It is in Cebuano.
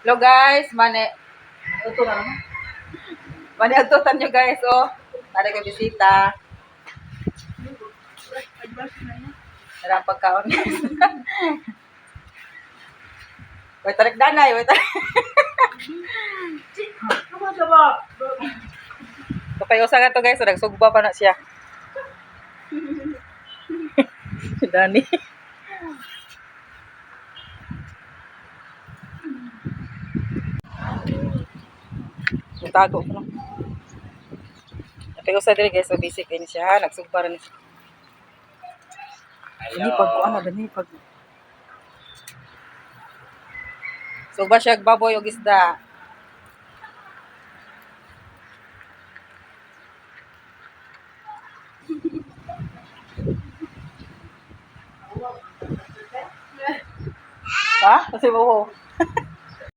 Hello guys, mane. Ito na naman. Mane atutan nyo guys, oh. Para kay bisita. Tara ang pagkaon, guys. Wait, tarik danay, wait tarik. Kapay usa ka to guys, so nagsugba pa na siya. Si Danny. Tago ko lang. Kapay usa diri guys, so busy kay ni siya, nagsugba ra ni siya. Dani pag kuan na dani pag. Sugba siya og baboy og isda. Ha? Kasi mo.